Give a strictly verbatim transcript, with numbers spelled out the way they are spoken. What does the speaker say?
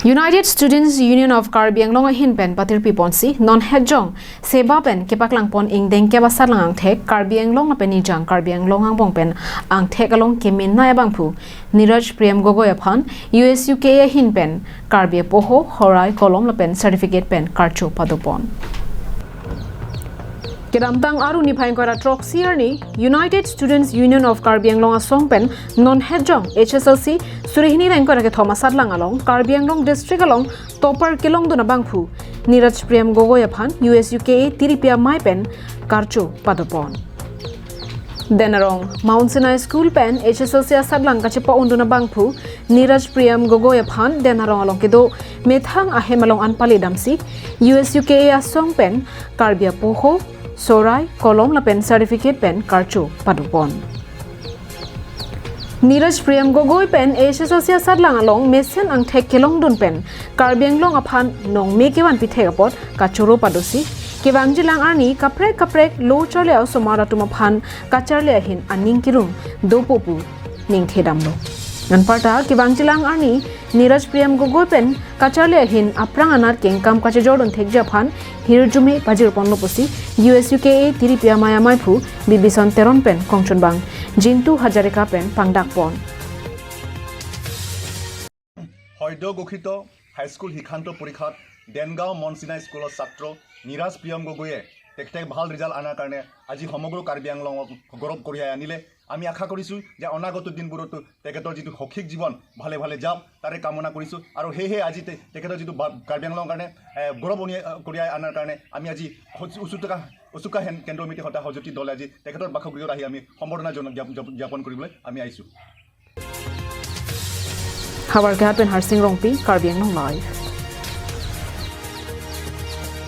United Students Union of Karbi Anglong ahin pen patirpi ponsi non hetjong seba pen kepaklangpon ingdeng kep asatlang angthek Karbi Anglong lapen Nijang Karbi Anglong angbong pen angthek along kemenei abangphu Niraj Priyam Gogoi aphan U S U K A ahin pen Karbi apoho, horai, kolom lapen certificate pen karcho padopon. Kedamtang Aru niphai ingkoi ra throksi arni United Students Union of Karbi Anglong asong pen non hetjong H S L C suri hini ra ingkoi ra kethom asatlang along Karbi Anglong district along topper kelongdun abangphu Niraj Priyam Gogoi aphan U S U K A tiripi amei pen karcho padopon. Den Arong Mount Sinai School pen H S L C asatlang kachepa-undun abangphu Niraj Priyam Gogoi aphan Den Arong along kedo methang ahem along an pali damsi U S U K A asong pen Karbi apoho, sorai, kolom lapen certificate pen karcho padopon. Niraj Priyam Gogoi pen H S L C asatlang along mesen angthek kelongdun pen Karbi Anglong aphan nongme kevanpi thek apot kachoro padosi kevangjilang arni kaprek kaprek lo charli a-osomar atum aphan kacharli ahin aning kirung dopo pu ningthe damlo. Anparta kevangjilang arni Niraj Priyam Gogoi pen kacharli ahin aphrang anat kengkam kachejordun thekji aphan hirjume pajirponlo pusi U S U K A tiripi amei ameiphu Bibison Teron pen kongchunbang Jintu Hazarika pen pangdakpon. সদ্য ঘোষিত হাইস্কুল শিক্ষান্ত পৰীক্ষাত দেনগাঁও মনচিনা স্কুলৰ ছাত্ৰ নিৰাজ প্ৰিয়ম গগৈয়ে তেখেতে ভাল ৰিজাল্ট অনাৰ কাৰণে আজি সমগ্ৰ কাৰ্বি আংলঙক গৌৰৱ কঢ়িয়াই আনিলে। আমি আশা কৰিছোঁ যে অনাগত দিনবোৰতো তেখেতৰ যিটো শৈক্ষিক জীৱন ভালে ভালে যাওক, তাৰে কামনা কৰিছোঁ। আৰু সেয়েহে আজি তে- তেখেতৰ যিটো বা- কাৰ্বি আংলঙৰ কাৰণে এ, গৌৰৱ অনি- কঢ়িয়াই অনাৰ কাৰণে আমি আজি উচ- উচুকা উচুকা হেন কেন্দ্ৰ কমিটিৰ সৈতে সহযোগী দলে আজি তেখেতৰ বাসগৃহত আহি আমি সম্বৰ্ধনা জন- জ্ঞাপ- জ্ঞাপ- জ্ঞাপন কৰিবলৈ আমি আহিছোঁ। Havar Kehat pen Harsing Rongpi, Karbi Anglong Live.